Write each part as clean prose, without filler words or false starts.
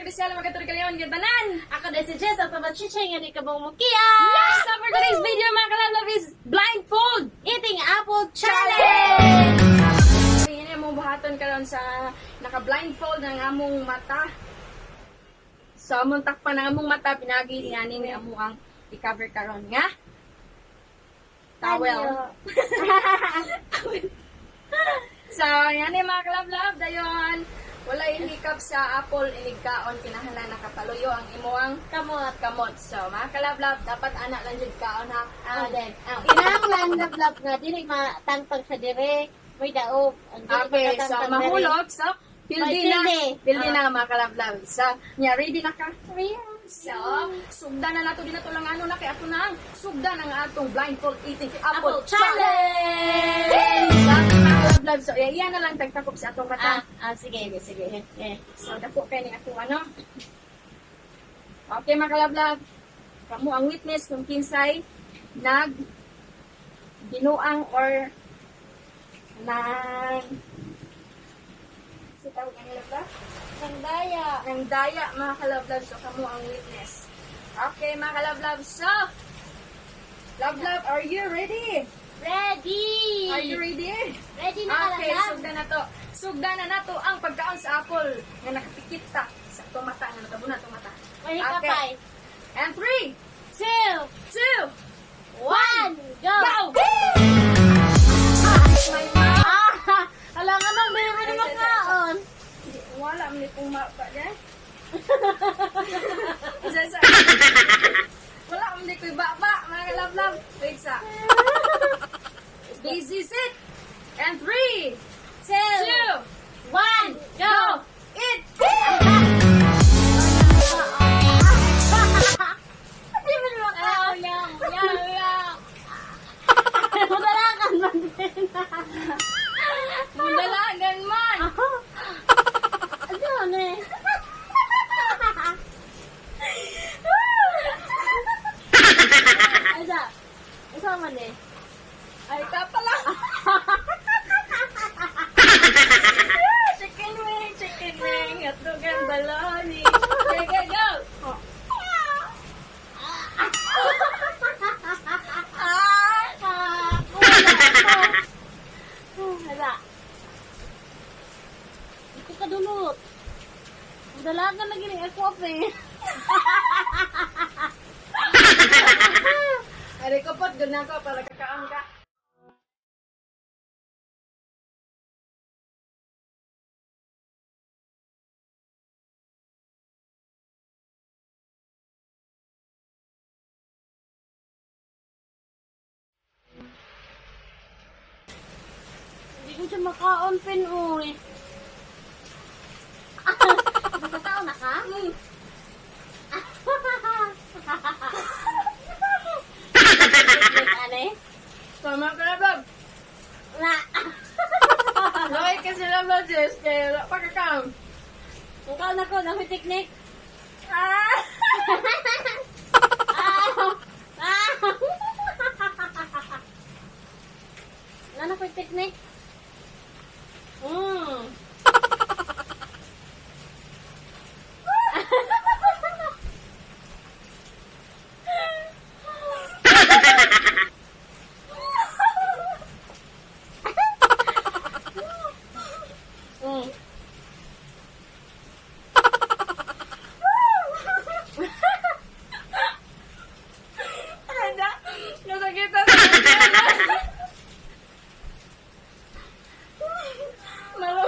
Official, mga kaliwan tanan. Ako na si Jess, ang pamachichay nga di ka mong mukiya! So for today's video, mga kalab, is blindfold Eating Apple Challenge! So yun yung among buhaton karon sa naka-blindfold ang among mata. So among takpan ang among mata, pinagi nga ni among ang i-cover karon nga towel. So, yan eh, mga kalab-lab, dayon. Wala hikap sa apple, inig kaon, kinahanglan nakapaluyo ang imuang Kamot. Kamot. So, mga kalablab, dapat anak lang jud kaon ha. Ah, then. Kinahanglan lablab nga dili matangtang sa dire, may daog. Ang dili Okay, so makatangtang mahulog. So, pildi May na. pildi. Pildi na, mga kalablab. So, nya, ready na ka? Dere. So, sugdan na nato din nato lang ano na kay ato na ang sugdan ang atong blindfold eating apple, Apple Challenge! So, mga kalablab, so iya na lang tagtakop sa atong mata. Ah, sige, sige. Eh. So, dako kay ni ako ano. Okay, mga kalablab. Kamo ang witness kung kinsay nag binuang or nag sa tawag ang lablab? Sandaya. Ang daya, mga kalablab. So, kamo ang witness. Okay, mga kalablab. So, Love, are you ready? Ready! Are you ready? Ready na, Okay, kalab. sugdan na to. Sugdan na nato ang pagkaon sa apple nga nakapikit ta sa atong mata nga natabo na atong mata. May hikapay. And three, Two, two, one, go! go! My mouth. Ah, ala nga nang bayo mo ni makaon. Wala man ni kong mapa dyan. Isa isa. Wala man ni ko'y baba, mga kalablab. Wait sa. This is it. And three, Two, two, one, go! go! Eat! Hindi mo ni makaon. Yang, yang, yang. Madalakan man din. Mundalagan man! Ano eh? Asa? Asa man eh? Ay, ka pala. Chicken wing, chicken wing, hotdog and baloney. Okay, go, go! Ah! Wala. Wala. Ito ka dulot. Dalaga na gini ako eh. Ari ko pot, gud na ko para kakaon ka. Hindi ko siya makaon pin uy. Nakakaon na ka? Ano eh? Tama ka na, Bob. Na. Loy kasi na, Bob, sis. Kaya wala pa kakaon. Makaon ako, na may technique. Ah! Ah! Ah! Wala na ko'y technique. Ano? Nasakita sa Malo.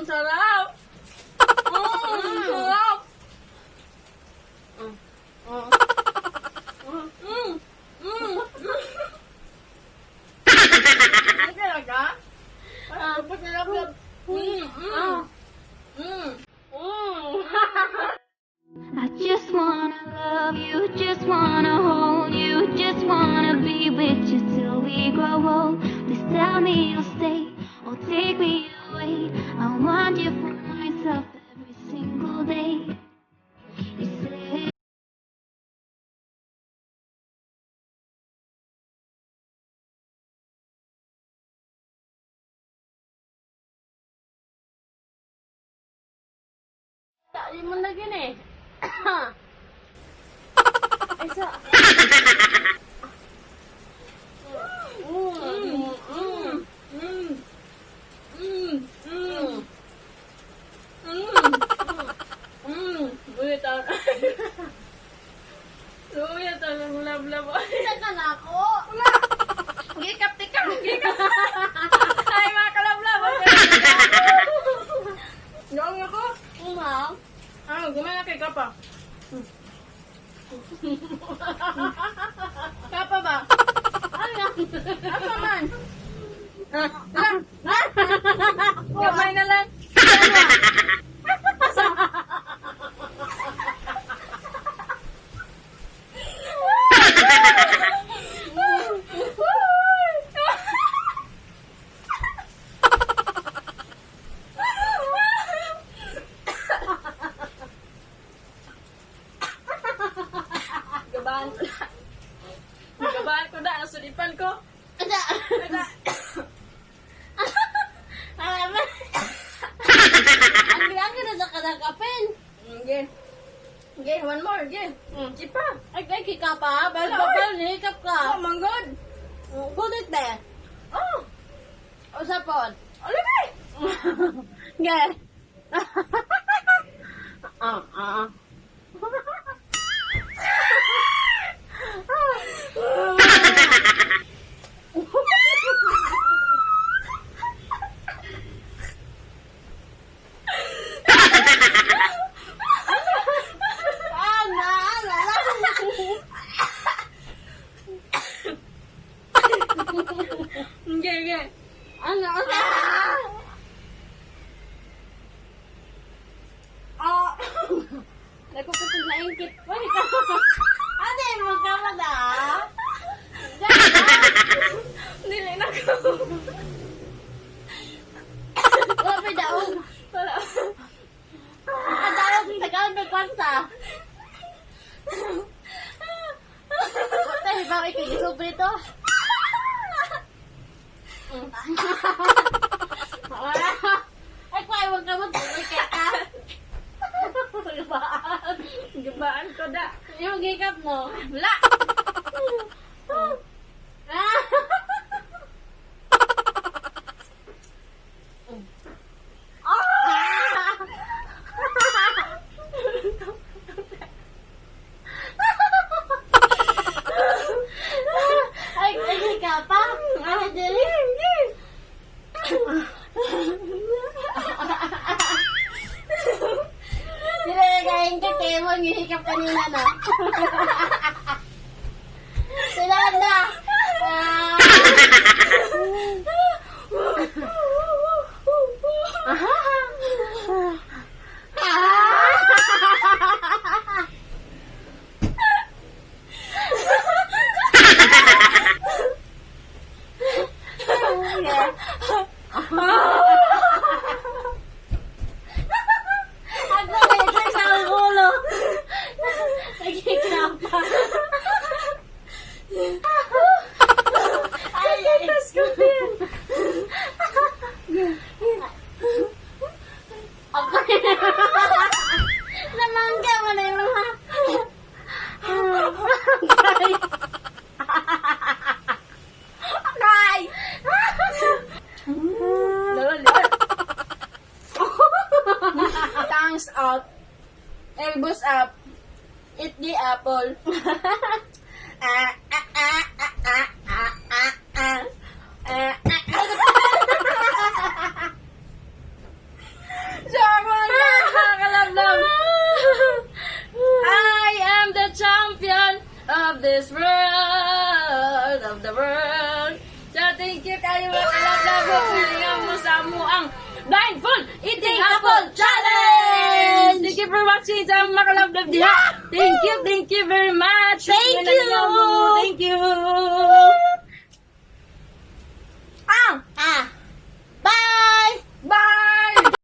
Sarap. Sarap. Okay lang ka? Ah. Tapos na lang. I just wanna love you, just wanna hold you, just wanna be with you till we grow old. Please tell me you'll stay or take me away. I want you for myself every single day. You say Limon lagi ni. Ay, sa. Luya ta. Luya ta ng lablab. Kita ka na ako. Wala. Gikap tika, gikap. Ay, mga kalablab. Noong ako. Ma'am. Ah, gumana kay kapa. Kapa ba? Ano? Kapa man. Ah, gamay na lang. Gabaan ko na. Gabaan ko na. Nasulipan ko. Ada. Ada. Ang bilang na sa kanang kapel. Okay. Okay, one more. Okay. Kipa. Ay, ay, kika pa. Bal, Wala, bal, bal, hikap ka. Oh, manggod. Gunit ba? Oh, O sapon. alagay. Ge. Ah, ah. Ah, na, na, na. Okay, okay. Ano, ano? Ah. Nagkukupog na ingkit. Wait, ano yung magkamada? Dili na ko. Wala pa daog. Wala. Ang daog, tagal may kwarta. Tayo ba ikaw isubre to? Wala. Ay, kuya, huwag ka mag-uwi ka. Gabaan. Gabaan ko da. Yung gikap mo. Wala. Ah! Ah! Ay, ay, hika pa. Ay, dili. Dili, nagayin ka kayo mo, hihikap kanina, no? Sila na. Ah. Ako na sa ulo. Nagkikapa. Ay, ay. Ako. Namangga mo na yung mga. Aray. Aray. Dala, Tongues out. Elbows up. Eat the apple. Ah, ah, ah, ah, ah, ah, ah, ah. Ah, ah. So, ako na lang, mga kalablab. I am the champion of this world, of the world. So, thank you kayo, mga kalablab. Huwag mo sa amo ang Blindfold Eating Apple Challenge! Thank you for watching sa mga kalablab diha. Thank you very much. Thank you. Thank you.